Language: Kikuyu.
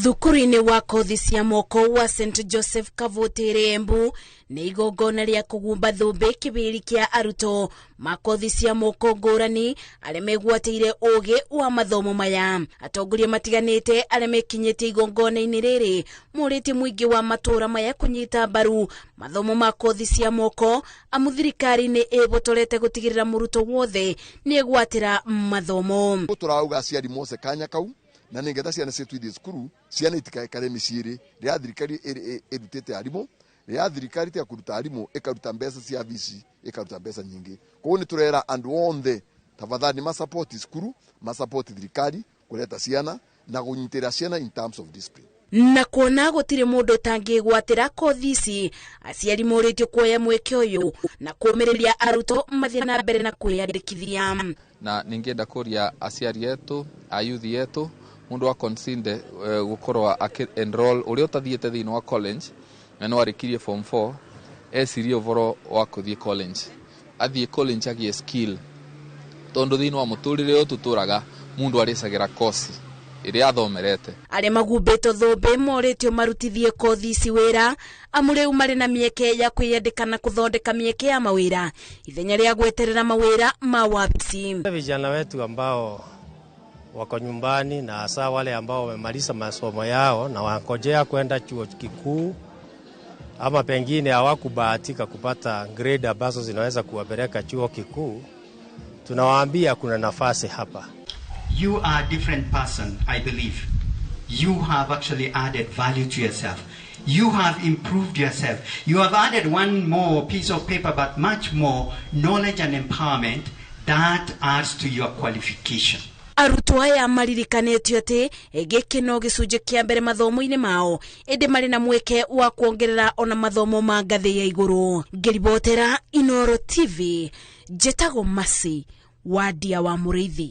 Thukuru-inĩ wa kothi cia moko wa St Joseph Kavutire, Embu, nĩ igongona rĩa kũgumba thũmbĩ kĩbĩri kĩa arutwo ma kothi cia moko ngũrani arĩa megwatĩire ũgĩ wa mathomo maya. Atongoria matiganĩte arĩa mekinyĩtie igongona-inĩ rĩrĩ morĩtie mũingĩ wa matũra maya kũnyita mbaru mathomo ma kothi cia moko, amu thirikari nĩ ĩbotorete gũtigĩrĩra mũrutwo wothe nĩ egwatĩra mathomo. Tũrauga aciari mose kanya kau na nĩgetha ciana cietu ithiĩ cukuru, ciana itikaikare mĩciĩ. Rĩrĩa thirikari ĩrutĩte arimũ, rĩrĩa thirikari tiga kũruta arimũ, ĩkaruta mbeca cia vici, ĩkaruta mbeca nyingĩ. Koguo nĩ tũrera andũ othe, tafadhali, masapoti cukuru, masapoti thirikari kũreta ciana na kũnyitĩra ciana in terms of discipline. Na kuona gũtirĩ mũndũ ũtangĩgwatĩra kothi ici, aciari morĩtio kuoya mweke ũyũ na kũmĩrĩria arutwo mathiĩ na mbere na kwĩyandĩkithia. Na ningĩenda kũria aciari etu, ayuthi etu, mundu wa consider gukorwo aki enroll, uria utathiĩte thĩinĩ wa college na no arĩkirie form 4, ecirie ũhoro wa kũthiĩ college, athiĩ college agĩe skill, tondũ thĩinĩ wa mũtũrĩre ũyũ tũtũraga, mundu arĩcagĩra kosi ĩrĩa athomerete. Arĩa magumbĩtwo thũmbĩ morĩtio marutithie kothi ici wĩra, amu rĩu marĩ na mĩeke ya kwĩyandĩka na kũthondeka mĩeke ya mawĩra ithenya rĩa gweterera mawĩra ma wabici. Vijana wetu ambao wako nyumbani na hasa wale ambao wamemaliza masomo yao na wangojea kwenda chuo kikuu, ama pengine hawakubahatika kupata grade ambazo zinaweza kuwapeleka chuo kikuu, tunawaambia kuna nafasi hapa. You are a different person, I believe. You have actually added value to yourself. You have improved yourself. You have added one more piece of paper, but much more knowledge and empowerment that adds to your qualification. Arutwo aya maririkanĩtio atĩ gĩkĩ no gĩcunjĩ kĩa mbere mathomo-inĩ mao, ĩndĩ marĩ na mweke wa kuongerera ona mathomo ma ngathĩ ya igũrũ. Ngĩribotera Inoro TV, njĩtagwo Masi Wadia wa Mũrĩithi.